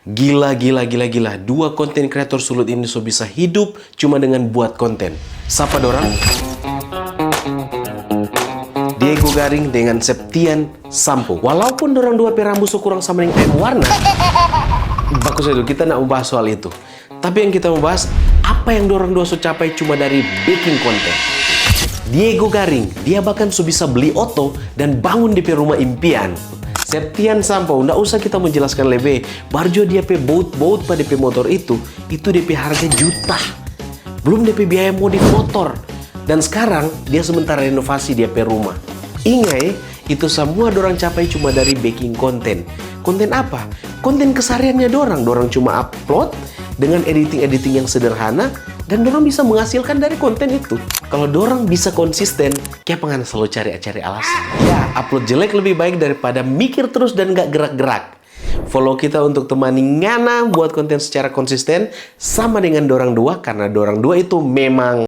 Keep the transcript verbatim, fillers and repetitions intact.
Gila, gila, gila, gila. Dua konten kreator sulut ini so bisa hidup cuma dengan buat konten. Sapa dorang? Diego Garing dengan Septian Sampo. Walaupun dorang dua pe rambu so kurang sama deng aeng warna, bagus itu, kita nda mo bahas soal itu. Tapi yang kita mo bahas, apa yang dorang dua so capai cuma dari biking konten. Diego Garing, dia bahkan so bisa beli oto dan bangun de pe rumah impian. Septian Sampo, nda usah kita mo jelaskan lebe, baru jo dia pe bout-bout pa de pe motor itu, itu de pe harga juta. Belum de pe biaya modif motor. Dan skarang, dia sementara renovasi dia pe rumah. Inga e, itu samua dorang capai cuma dari biking konten. Konten apa? Konten kesehariannya dorang. Dorang cuma upload dengan editing-editing yang sederhana, dan dorang bisa menghasilkan dari konten itu. Kalau dorang bisa konsisten, kiapa ngana selalu cari-cari alasan? Ya, upload jelek lebih baik daripada mikir terus dan gak gerak-gerak. Follow kita untuk temani ngana buat konten secara konsisten sama dengan dorang dua, karena dorang dua itu memang